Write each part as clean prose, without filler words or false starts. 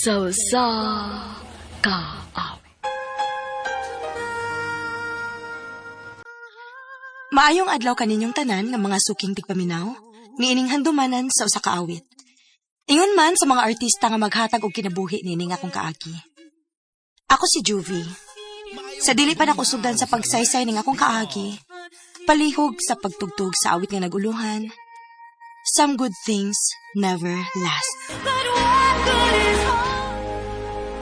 Sa usa ka awit. Maayong adlaw kaninyong tanan nga mga suking tigpaminaw, niining handumanan sa usa ka awit. Ingon man sa mga artista nga maghatag og kinabuhi niining akong kaagi. Ako si Juvie. Sa dili pa nako sugdan sa pagsaysay ning akong kaagi, palihog sa pagtugtog sa awit nga naguluhan, some good things never last.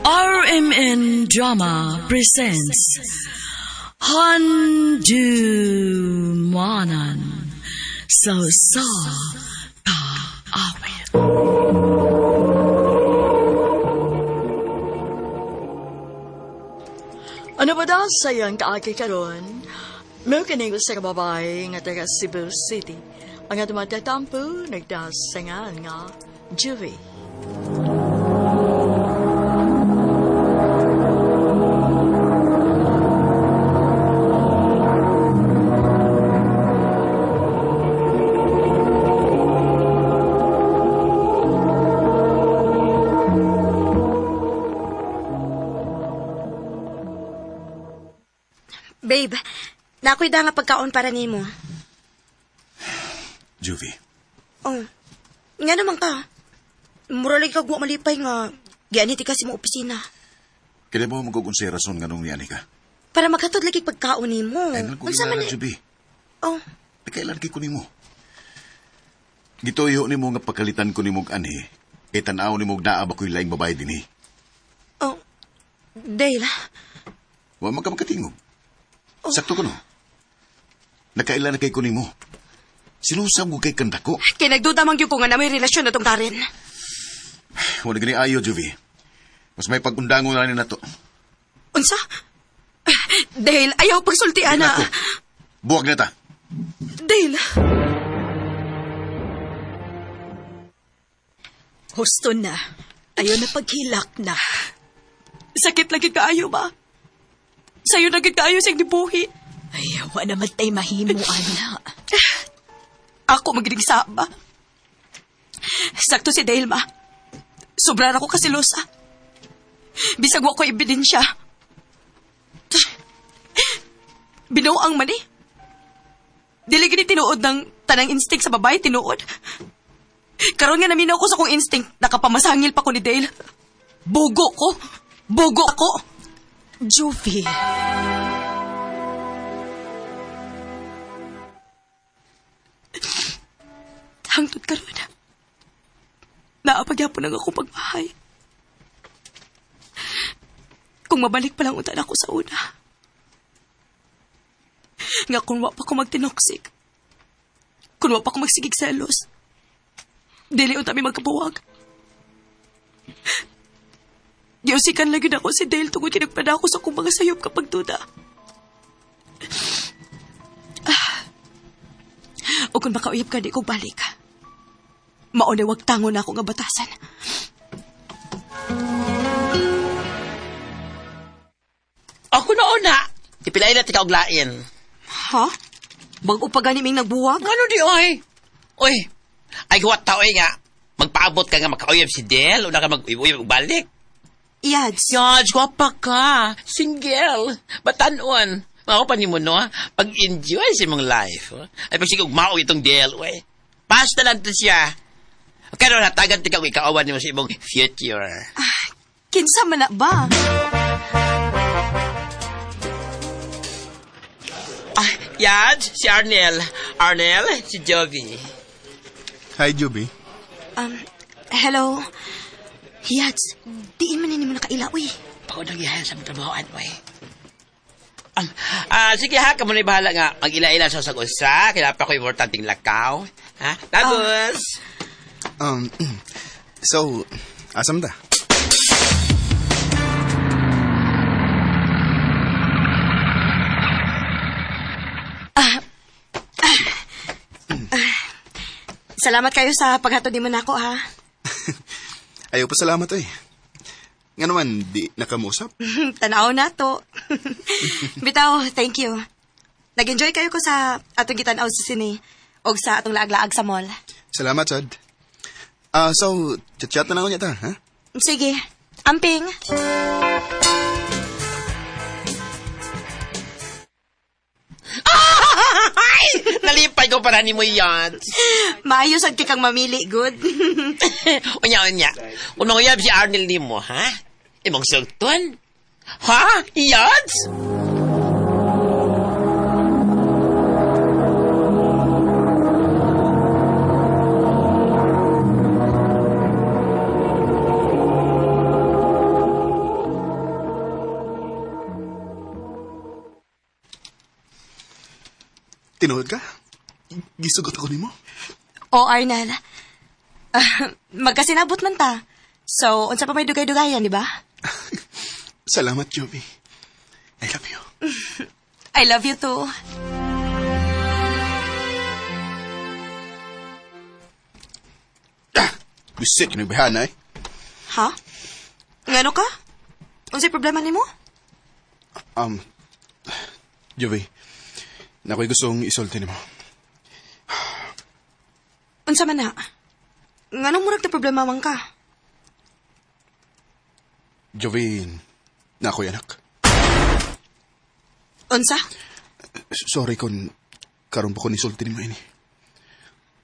RMN Drama presents Handumanan sa usa ka awit. Ano ba daw sayang kaagi karon? Mao kining usa ka babae nga taga Cebu City. Ang atong matatampo nagdasangan nga Juvie. Babe, nakoy da nga pagkaon para nimo. Juvie, Oh, nga naman ka. Mura lagi kag wa malipay nga gianiti ka sa imong opisina. kaya mo magugun sa rason nga nung niani ka? Para maghatod lagi pagkaon nimo. Ay, nang Unsa man na, ni- Juvie. Oh, Kailan kay ko nimo? Gituyo nimo nga pagkalitan ko nimo og anhi, kay tan-aw nimo og naa ba ko'y laing babae dinhi. oh. Dale, Wa man ka makatingog. Sakto ko no? Nakaila na kay ko nimo. Silusam ko kay kandako. kay nagduda man gyud ko nga na may relasyon na tong Karen. Wala gani ayo, Juvie. Mas may pag-undangon na ni nato. Unsa? Dale, ayaw pagsulti ana. Nako. Buwag na ta. Dale. Husto na. Ayaw na paghilak na. Sakit lagi kaayo ba? Sayo na gid kaayo siyang gibuhi. Ay, wa naman tay mahimo, ana. Ako magidig saba. Sakto si Dale ma. Sobra ra ko kasilosa. Bisag wa ko ebidensya. Binuang man eh. Dili gini tinuod ng tanang instinct sa babae, tinuod. Karon nga naminaw ko sa kong instinct, nakapamasangil pa ko ni Dale. Bugo ko. Bugo ako. Juvie. Hangtod karon. Naapagyapon ang akong pagmahay. Kung mabalik pa lang unta ako sa una. Nga kung wa pa ko magtinoksik. Kung wa pa ko magsigig selos. Dili unta mi magkabuwag. Giusikan lagi na ako si Dale tungod kay nagpadako sa akong mga sayop kapag duda. O kung makauyab ka, di ko balik. Mauna wag tango na ako nga batasan. Ako na una. Ipilay na tika og lain. Ha? Bago pa gani ming nagbuwag? Ano di oy? Oy. Ay huwat ta oy nga. Magpaabot ka nga makauyab si Del. Una ka mag-uyab og balik. Yads. Yaj, gwapa ka. Single. Batanon. Mao pa nimo no, pag-enjoy sa imong life. Oh. Ay pag mao itong Del, oy. Basta lang to siya. Karon hatagan tika og ikaawan nimo sa imong future. Kinsa man na ba? Ah, Yaj, si Arnel. Arnel, si Jovi. Hi, Juby. Hello? Yads, diin man ni mo nakaila, uy. Pagod ang ihayan sa trabahoan, oy. Sige ha, kamo na bahala nga. Mag-ila-ila sa usag-usa. Kailangan pa ko importanteng lakaw. Ha? Tapos, So, asam ta? Salamat kayo sa paghatod nimo nako, ha? Ayaw pa salamat, oy. Nga naman, di nakamusap. Tanaw na to. Bitaw, thank you. Nag-enjoy kayo ko sa atong gitan-aw sa sine og sa atong laag-laag sa mall. Salamat, Sad. So, chat-chat na lang unya ta, ha? Sige. Amping! Ay! Nalipay ko para ni mo yan. Maayo sad kay kang mamili, good. Unya, unya. Kung manguyab si Arnel ni mo, ha? Imong sultan? Ha? Yads? Tinuod ka? Gisugot ako nimo? O, Arnel. Ah, magkasinabot man ta. So, unsa pa may dugay-dugayan, di ba? Salamat, Jovi. I love you. I love you too. Bisit ni bahana eh. Ha? Ngano ka? Unsay problema nimo? Jovi, nako'y gustong isulti nimo. Unsa man na? Nganong murag na problema man ka? Jovi, nako'y anak. Unsa? Sorry kung karon pa ko nisulti nimo ini.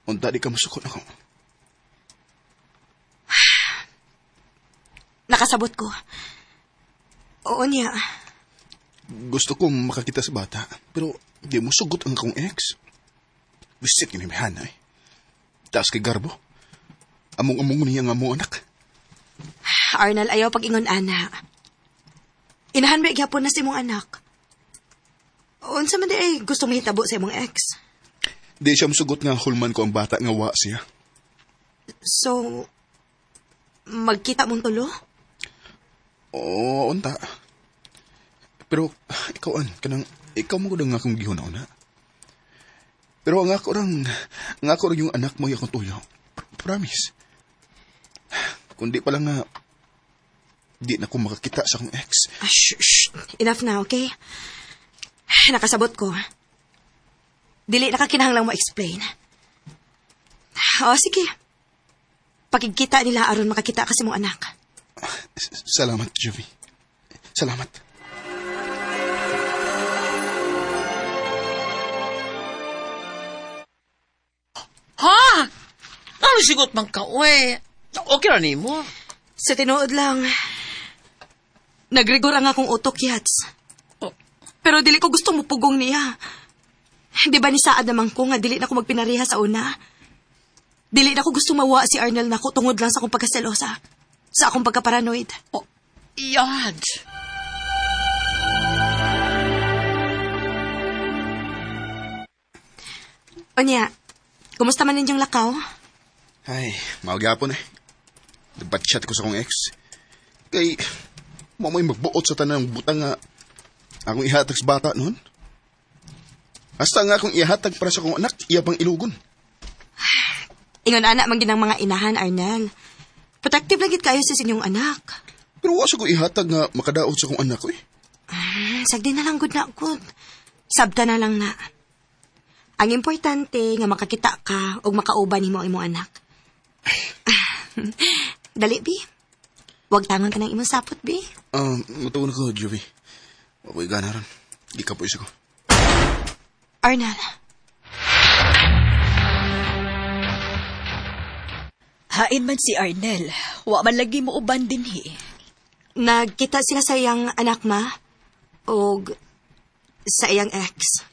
Unta di ka musukot ako. Nakasabot ko. Oo niya. Gusto kong makakita sa bata, pero di mo sugot ang akong ex. Bisit ni bahana eh. Taas kay Garbo. Among-among niya nga mo anak. Arnel, ayaw pag-ingon ana. Inahan ba gyapon na si imong anak? Unsa man di ay gusto mahitabo sa imong ex? Di siya musugot nga hulman ko ang bata nga wa siya. So, magkita mong tulo? Oo, unta. Pero ikaw an, kanang ikaw mo gud ang akong gihuna-una. Pero ang ako rang yung anak mo akong tuyo. Promise. Kundi pa lang nga di na ko makakita sa akong ex. Ah, shh, shh. Enough na, okay? Nakasabot ko. Dili na ka kinahanglang mo explain. O, sige. Pakigkita nila aron makakita kasi mong anak. Salamat, Jovi. Salamat. Ha? Ano sigot man ka, uy? Okay ra nimo? Sa tinuod lang, nagrigor ang akong utok, Yats. Oh. Pero dili ko gusto mupugong niya. Di ba ni saad naman ko nga dili na ko magpinariha sa una? Dili na ko gusto mawa si Arnel nako tungod lang sa akong pagkaselosa. Sa akong pagkaparanoid. Oh, Yads. Onya, kumusta man ninyong lakaw? Ay, mao gyapon eh. Nagbatchat ko sa akong ex. Kay, mo mo'y magbuot sa tanang butang nga akong ihatag sa bata noon. Hasta nga akong ihatag para sa akong anak, iya pang ilugon. Ingon ana man ginang mga inahan, Arnel. Protective lang gid kayo sa inyong anak. Pero wa sa ko ihatag nga makadaot sa akong anak ko eh. Sagdi na lang good na good. Sabta na lang na. Ang importante nga makakita ka ug makauban nimo ang imong anak. Dali, bi. Huwag tangon ka ng imong sapot, bi. Matuon ko, Jovi. Ako'y gana ron. Di ka po isa ko. Arnel. Hain man si Arnel. Wa man lagi mo uban dinhi. Nagkita sila sa iyang anak, ma? Og sa iyang ex.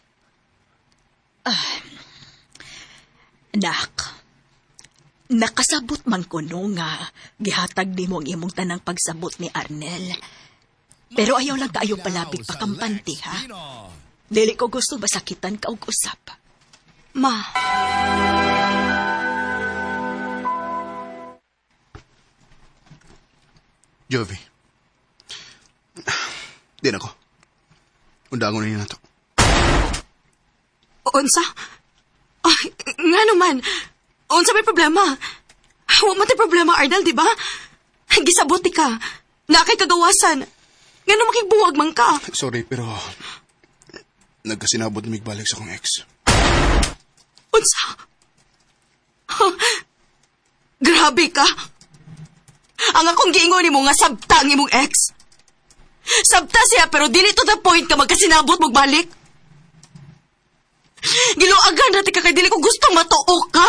Nak, nakasabot man ko no nga gihatag nimo ang imong tanang pagsabot ni Arnel. Pero ayaw lang kaayo palapit pakampante, ha? Dili ko gusto masakitan ka og usap. Ma. Jovi. Di na ko. Undangon na to. Unsa? Ay, nga naman. Unsa may problema? Wa man tay problema, Arnel, di ba? Gisabuti ka. Na kay kagawasan. Ngano makigbuwag man ka? Sorry, pero nagkasinabot na migbalik sa akong ex. Unsa? Ha? Grabe ka. Ang akong giingon nimo nga sabta ang imong ex. Sabta siya pero dili to the point ka magkasinabot magbalik. Giluagan ra ka kay dili ko gustong matuok ka.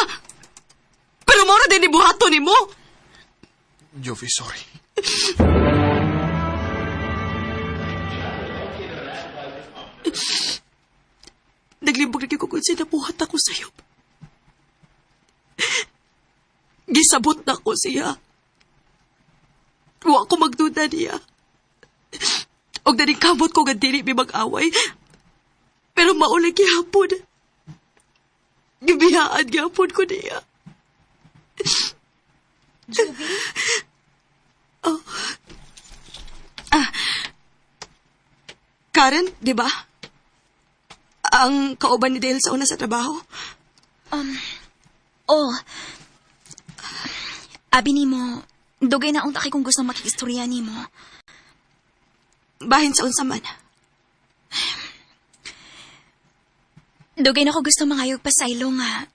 Pero mao ra din ibuhaton nimo. Jovi, sorry. Naglibog lagi ko kung sinabuhat ako sa'yo. Gisabot na ko siya. Wa ko magduda niya. Og kamot ko nga dili mi mag-away. Pero maulang gihapon. Gibiyaan gihapon ko niya. Jovi? Oh. Ah. Karen, di ba? Ang kauban ni Dale sa una sa trabaho? Oh. Abi nimo, dugay na unta kay kung gusto makikistorya nimo. Bahin sa unsa man. Dugay na ko gusto mangayog pasaylo nga.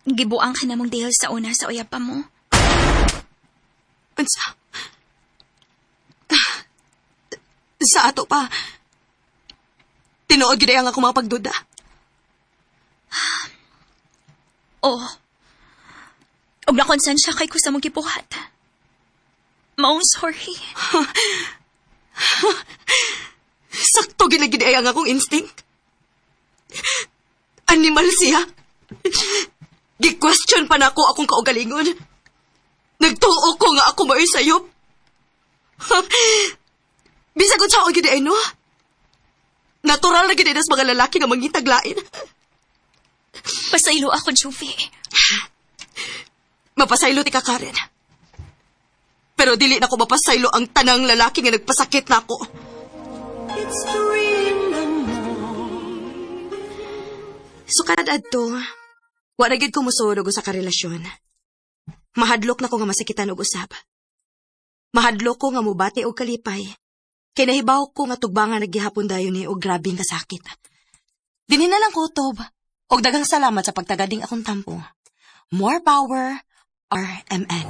Gibuang ka na mong Dale sa una sa uyab pa mo. Unsa? Sa ato pa. Tinuod gid ang akong mga pagduda. Oh. Og nakonsensya kay ko sa mong gibuhat. Maong sorry. Sakto gid gid ang akong instinct. Animal siya. Gi-question pa nako akong kaugalingon. Nagtuo ko nga ako mao'y sayop. Bisag unsa gid ay no? Natural na gid sa mga lalaki nga mangitaglain. Pasaylo ako, Jovi. Mapasaylo ti ka, Karen. Pero dili na ko mapasaylo ang tanang lalaki nga nagpasakit nako. Sukad adto, wa na gyud ko mosulog sa karelasyon. Mahadlok na ko nga masakitan og usab. Mahadlok ko nga mobati og kalipay. Kay nahibaw ko nga tugbangan naggihapon dayon ni og grabeng kasakit. Dinhi na lang ko, Tob. Og daghang salamat sa pagtagading akong tampo. More power, RMN.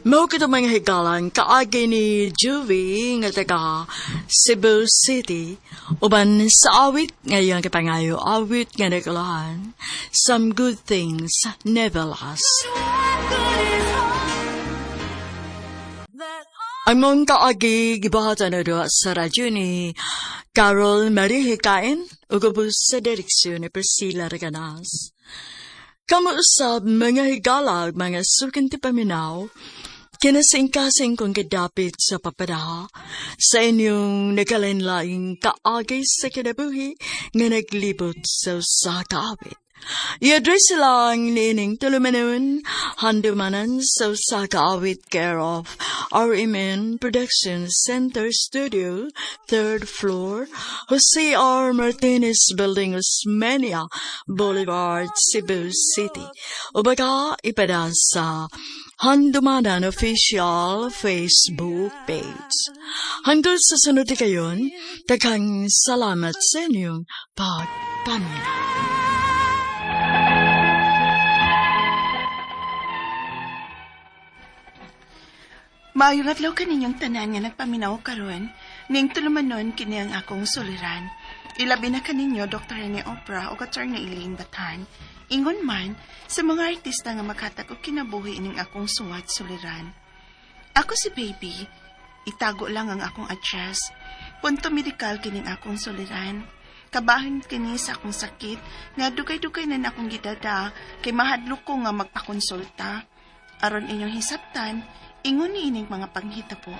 Mao kita mga higalan kaagi ni Juvie nga taga Cebu City uban sa awit ngayong kapangayo awit nga nagulahan Some Good Things Never Last. Ang mong kaagi gibuhatan na doon sa radyo ni Carol Marie Hikain ug ubos sa direksyon ni Priscilla Reganas. Kamuusab mga higala ug mga suking ti paminaw, kinasingkasing kong kadapit sa papadaha sa inyong nagalain-laing kaagay sa kinabuhi nga naglibot sa usa ka awit. I-address lang niining tulumanon, handumanan sa usa ka awit care of RMN Production Center Studio, 3rd floor, Jose R. Martinez Building, Osmeña Boulevard, Cebu City. O baka ipada sa Handumanan Official Facebook page. Hangtod sa sunod di kayon, daghang salamat sa inyong pagpaminaw. Maayong adlaw kaninyong tanan nga nagpaminaw karon. Ning tulumanon kini ang akong suliran. Ilabi na kaninyo Dr. Rene Opra o Attorney Elaine Batan. Ingon man sa mga artista nga makatag og kinabuhi ining akong suwat suliran. Ako si Baby. Itago lang ang akong address. Punto medikal kining akong suliran. Kabahin kini sa akong sakit nga dugay-dugay na akong gidada kay mahadlok ko nga magpakonsulta. Aron inyong hisabtan, ingon ni ining mga panghitabo.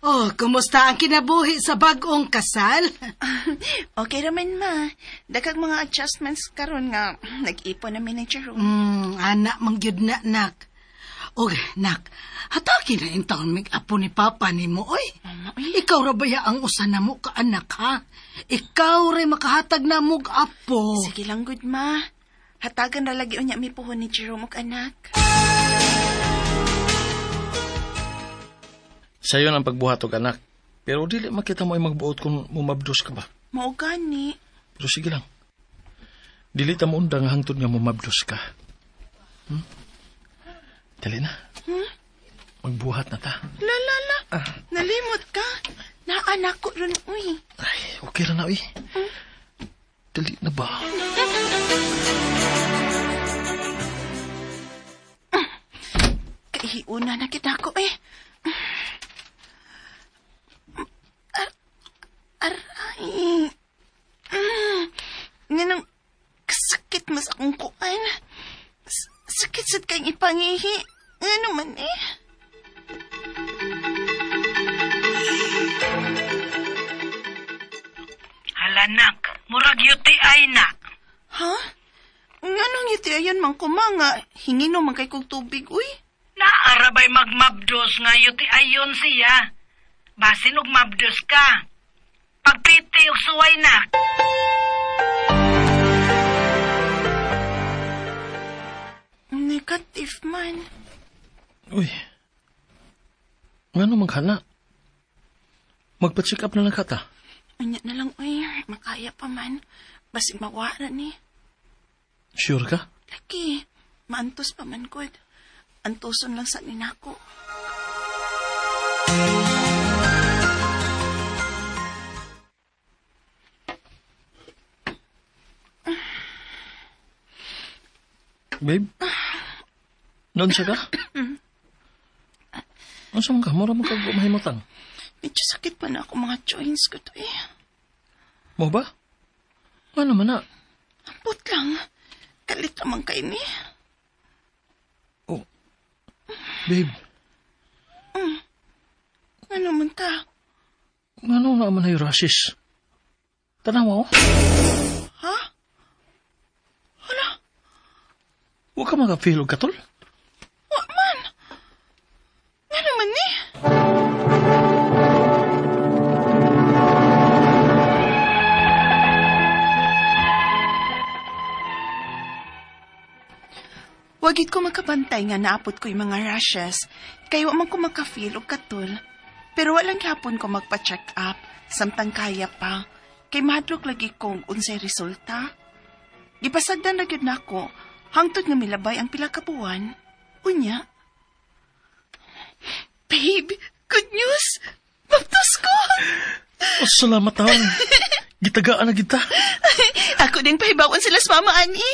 Oh, kumusta ang kinabuhi sa bag-ong kasal? Okay raman ma. Dakag mga adjustments karon nga nag-ipon na mi ni Jerome. Anak mangyud na, nak. Og, nak, hataki na in taon mig apo ni Papa ni mo, oy. Ikaw ra baya ang usa na mo ka anak, ha? Ikaw ray makahatag na mog apo. Sige lang, good ma. Hatagan ra lagi unya mi puhon ni Jerome og anak. Sayo ang pagbuhat og anak. Pero dili makita mo ay magbuot kung mumabdos ka ba. Mao gani. Pero sige lang. Dili ta mo undang hangtod nga mumabdos ka. Dali na. Magbuhat na ta. La la la. Nalimot ka. Naa ko ron uy. Ay, okay ra na uy. Dali na ba? Kahiuna na kita ko eh. Aray. Nganong kasakit mas akong kuan. Sakit sad kayong ipangihi. Ngano man eh. Hala nak, murag UTI na. Ha? Nganong UTI yan man kumanga? Hingino man kay kog tubig, uy. Naarabay magmabdos nga UTI yun siya. Basin og mabdos ka. Pagpiti og suway na. Negative man. Uy. Ngano maghana? Magpa-check up na lang kata. Unya na lang, uy. Makaya pa man. Basig mawara ni. Sure ka? Laki, maantos pa man gud. Antoson lang sa ninako. Babe? Noon siya ka? Ano man ka? Mura mo kag mahimutang. Medyo sakit pa na ako mga joints ko to eh. Mo ba? Ano man na? Ambot lang. Kalit naman kay ni. Oh. Babe, Ano man ta? ngano na man ay rashes? Tanawa oh. Ha? Hala, Wa ka maka-feel og katol? wa man. Ano man ni? Wagit ko makabantay nga naapot ko yung mga rashes, kay wa man ko makafeel og katol. Pero walang gihapon ko magpa-check up, samtang kaya pa, kay mahadlok lagi kong unsay resulta. Gipasagdan na gyud nako, hangtod nga milabay ang pila ka buwan. Unya. Babe, good news! Mabtos ko! Oh, salamat taon. Gitagaan na kita. Ako din pahibawan sila sa mama, ani.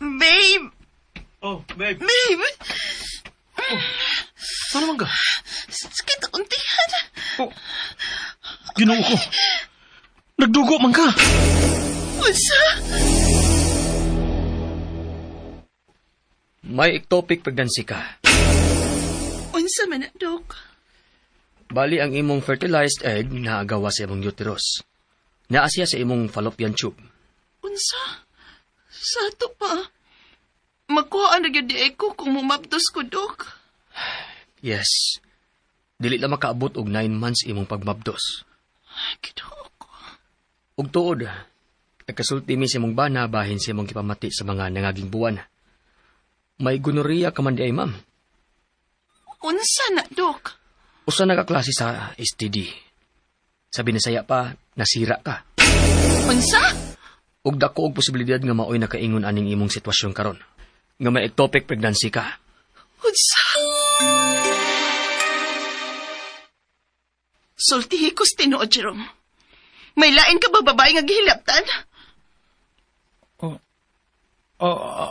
Babe! Oh, babe. Babe! Ano man ka? Sakit akong tiyan. Oh. Ginoo ko. Nagdugo man ka. Unsa? May ectopic pregnancy ka. Unsa man na, Dok? Bali ang imong fertilized egg naagawa sa imong uterus. Naa siya sa imong fallopian tube. Unsa? Sa ato pa. Makuha na gyud di ko kung mumabdos ko, Dok. Yes. Dili lang makaabot og 9 months imong pagmabdos. Ay, Ginoo ko. Ug tuod, nagkasulti mi sa imong bana bahin sa imong gipamati sa mga nangaging buwan. May gonorrhea ka man di ay, ma'am. Unsa na, Dok? Usa na ka klase sa STD. Sa Binisaya pa, nasira ka. Unsa? Ug dako og posibilidad nga maoy nakaingon aning imong sitwasyon karon. Nga may ectopic pregnancy ka. Unsa? Sultihi ko sa tinuod, Jerome. May lain ka ba babae nga gihilabtan? Oh,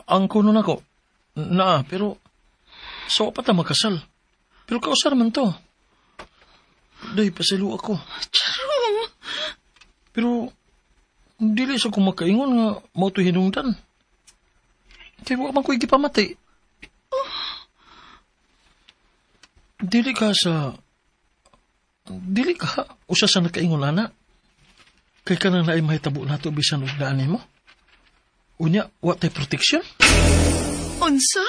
ang kuno nako. Naa, pero so pa ta makasal. Pero kausar man to. Day, pasaylo ako. Jerome! Pero dili sa ko makaingon nga mao to hinungdan. Kay wa man ko gipamati. Dili ka sa dili ka usa sa nakaingon ana. Kay kanang naay mahitabo nato bisan og daan nimo. Unya, wa tay protection? Unsa?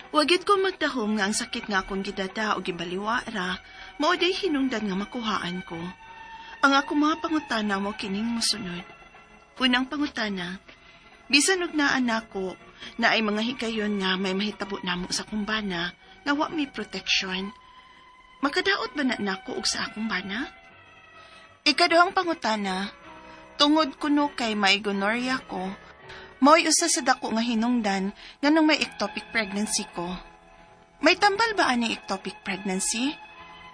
Wa gyud ko magdahom nga ang sakit nga akong gidada o gibaliwara, mao day hinungdan nga makuhaan ko. Ang akong mga pangutana mao kining mosunod. Unang pangutana, bisan og naa nako na ay mga higayon nga may mahitabo namo sa akong bana nga wa may protection, makadaot ba na nako og sa akong bana? Ikaduhang pangutana, tungod kuno kay may gonorrhea ko, mao'y usa sa dako nga hinungdan nganong may ectopic pregnancy ko. May tambal ba ani ectopic pregnancy?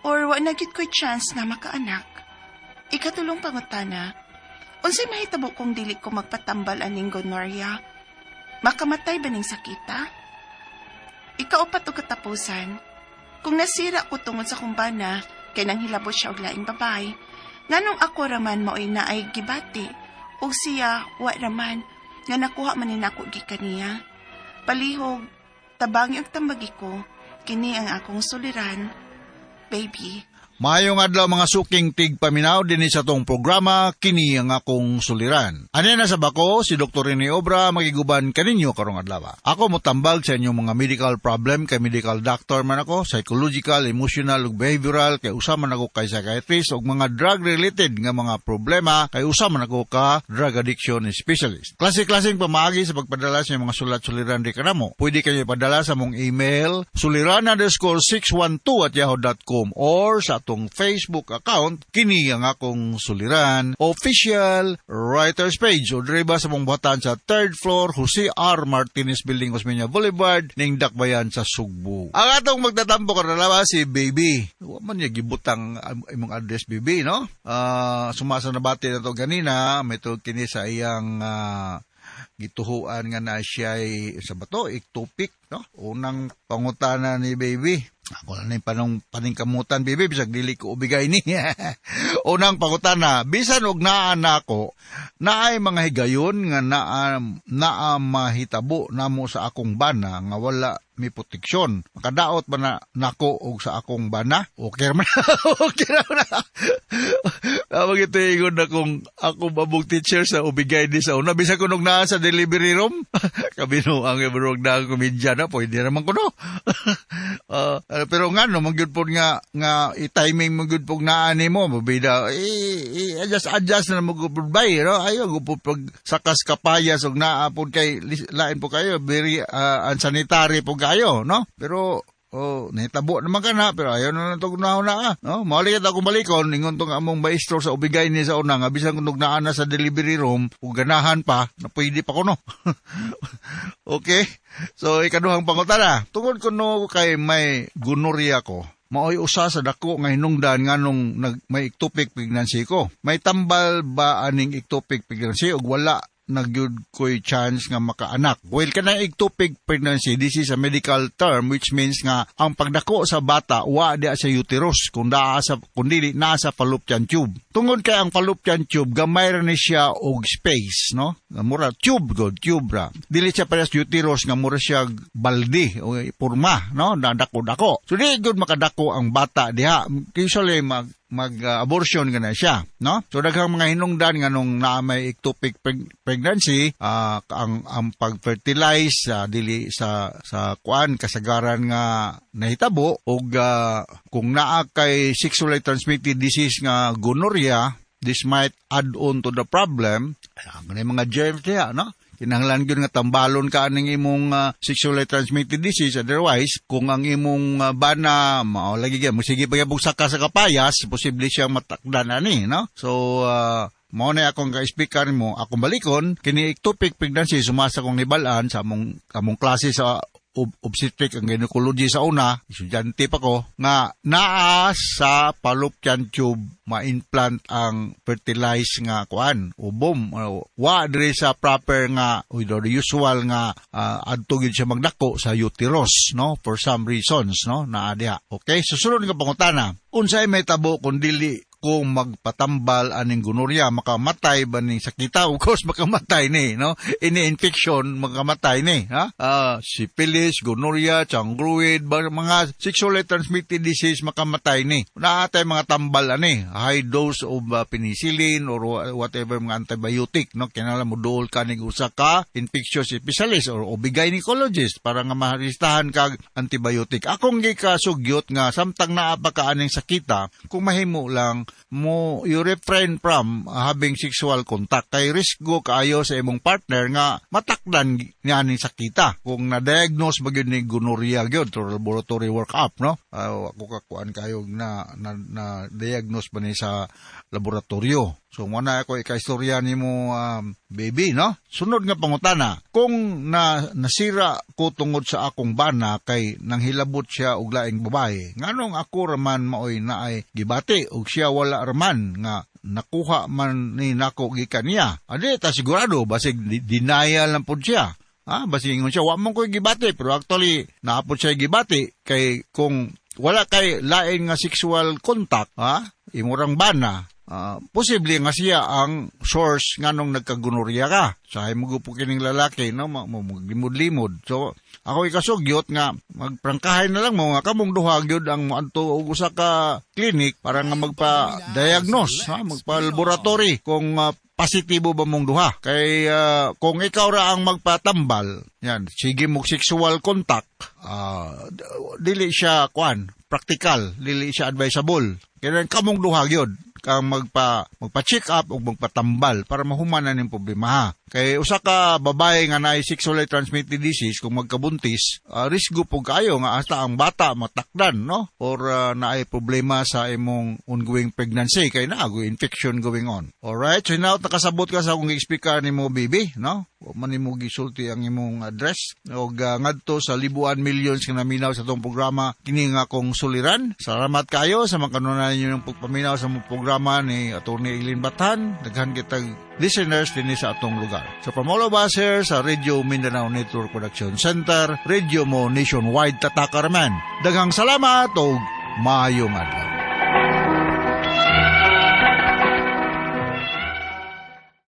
Or wa na gyud ko'y chance na makaanak? Ikatulong pangutana, unsay mahitabo kung dili ko magpatambal aning gonorrhea? Makamatay ba ning sakita? Ikaupat og katapusan, kung nasira ko tungod sa akong bana, kay nang hilabot siya og laing babae, nganong ako raman mao'y naay gibati, ug siya wa raman, nga nakuha man ni nako gikan niya? Palihog, tabangi og tambagi ko, kini ang akong suliran, Baby. Maayong adlaw, mga suking tigpaminaw, dinhi sa atong programa "Kini ang Akong Suliran". Ani na sa bako si Dr. Rene Obra, makiguban kaninyo karong adlaw. Ako motambag sa inyong mga medical problem kay medical doctor man ako, psychological, emotional ug behavioral kay usa man ako kay psychiatrist, ug mga drug related nga mga problema kay usa man ako ka drug addiction specialist. Klase-klaseng pamaagi sa pagpadala sa inyong mga sulat suliran di kanamo. Pwede kayo ipadala sa among email suliran_612@yahoo.com or sa atong Facebook account, "Kini ang Akong Suliran Official Writers Page, o diri ba sa among buhatan sa third floor, Jose R. Martinez Building, Osmeña Boulevard, ning Dakbayan sa Sugbo. Ang atong magtatampo karon si Baby. Wa man niya gibutang imong address, Baby, no? Sumasa nabati na to ganina, may tungod kini sa iyang gituhuan nga na siya sa bato, ectopic, no? Unang pangutana ni Baby. Ako na yung panong paningkamutan, Baby, bisag dili ko ubigay ni. Unang pangutana, bisan og naa nako, naay mga higayon nga naa, naa mahitabo namo sa akong bana nga wala mi proteksyon. Makadaot ba na nako og sa akong bana? Okay man. Okay ra na. Tawag ito ingon na kung ako babog teacher sa ubigay ni sa una. Bisa kunog naa sa delivery room. Kabino ang ibarog na ang komedya na. Pwede naman kuno. Pero nga no, man gyud po nga nga i-timing mo gyud po naa nimo mabida i-adjust adjust na mo gyud bay, no? Ayo po pag sakas kapayas og naa po kay lain po kayo, very unsanitary po kayo, no? Pero oh, nahitabo naman ka na, pero ayaw na lang itong na ah. No? Mali kita kung balikon, ingon tong among maestro sa ubigay ni sa una, nga bisan kung naa na sa delivery room, kung ganahan pa, na pwede pa ko, no? Okay? So, ikaduhang pangutana. Tungod ko no kay may gonorrhea ko, maoy usa sa dako nga hinungdan nganong may ectopic pregnancy ko. May tambal ba aning ectopic pregnancy ug wala nagyud ko'y chance nga makaanak? Well, kanang ectopic pregnancy, this is a medical term which means nga ang pagdako sa bata wa diya sa uterus kung daa sa kundi naa sa fallopian tube. Tungod kay ang fallopian tube gamay ra ni siya og space, no? Nga mura tube god, tube ra. Dili siya parehas uterus nga mura siya balde o porma, no? Na dako-dako. So di gud makadako ang bata diha. Usually mag mag-abortion ka na siya, no? So daghang mga hinungdan nga nung naa may ectopic pregnancy, ang pag-fertilize dili sa kuan kasagaran nga nahitabo, ug kung naa kay sexually transmitted disease nga gonorrhea, this might add on to the problem. Ang mga germs diha, no? Kinahanglan gyud nga tambalon ka aning imong sexually transmitted disease. Otherwise, kung ang imong bana mao lagi gyud mo sige pa gyud saka sa kapayas, posible siyang matakdan ani, no? So mao na akong ka-speaker mo, akong balikon, kini ectopic pregnancy, sumasa kong nibal-an sa among klase sa obstetric and gynecology sa una, estudyante pa ko, nga naa sa fallopian tube ma-implant ang fertilized nga kuan, ovum. Wa diri sa proper nga o the usual nga adto gyud siya magdako sa uterus, no? For some reasons, no? Naa diha. Okay, susunod nga pangutana. Unsay mahitabo kung dili ko magpatambal aning gonorrhea? Makamatay ba ning sakita? Of course, makamatay ni, no? Ini infection, makamatay ni, ha? Syphilis, gonorrhea, chancroid, mga sexually transmitted disease, makamatay ni. Naa tay mga tambal ani, high dose of penicillin or whatever mga antibiotic, no? Kinahanglan mo duol ka ning usa ka infectious specialist or OB gynecologist para nga maharistahan kag antibiotic. Akong gikasugyot nga samtang naa pa ka aning sakita, kung mahimo lang mo you refrain from having sexual contact kay risgo kaayo sa imong partner nga matakdan niya ning sakita kung na-diagnose ba gyud ni gonorrhea gyud through laboratory work-up, no? Ako kakuan kayo na diagnose ba ni sa laboratorio. So mo na ako ikaistorya nimo, baby, no? Sunod nga pangutana, kung na nasira ko tungod sa akong bana kay nanghilabot siya og laing babae, nganong ako raman maoy naay gibati ug siya wala raman nga nakuha man ni nako gikan niya? Adi ta sigurado, basig denial lang pud siya. Ha, basig ingon siya wa man ko'y gibati, pero actually naa pod siya gibati kay kung wala kay lain nga sexual contact, ha, imurang bana, posible nga siya ang source nganong nagkagonorrhea ka. Sahay mo po kining lalaki, no, maglimod-limod. So, ako ikasugyot nga magprangkahay na lang mo nga kamong duha gyud ang moadto og usa ka clinic para nga magpa-diagnose, ha, magpa-laboratory kung positibo ba mong duha. Kay kung ikaw ra ang magpatambal, yan, sige mo sexual contact, dili siya kuan, practical, dili siya advisable. Kaya kamong duha gyud kang magpa-check up o magpatambal para mahuman na ning problema, ha. Kay usa ka babae nga naay sexually transmitted disease, kung magkabuntis, risgo po kayo nga hasta ang bata matakdan, no? Or naay problema sa imong ongoing pregnancy kay naa infection going on. Alright, so now nakasabot ka sa akong gi-explicar nimo, baby, no? Wa man nimo gisulti ang imong address og ngadto sa libuan millions nga naminaw sa atong programa kini nga akong suliran. Salamat kayo sa mga kanunan ninyo ng pagpaminaw sa mong programa ni Attorney Eileen Batan. Daghan kitag listeners dinhi sa atong lugar. So from all of us here sa Radio Mindanao Network Production Center, Radio mo nationwide, tatakaraman. Daghang salamat og maayong adlaw.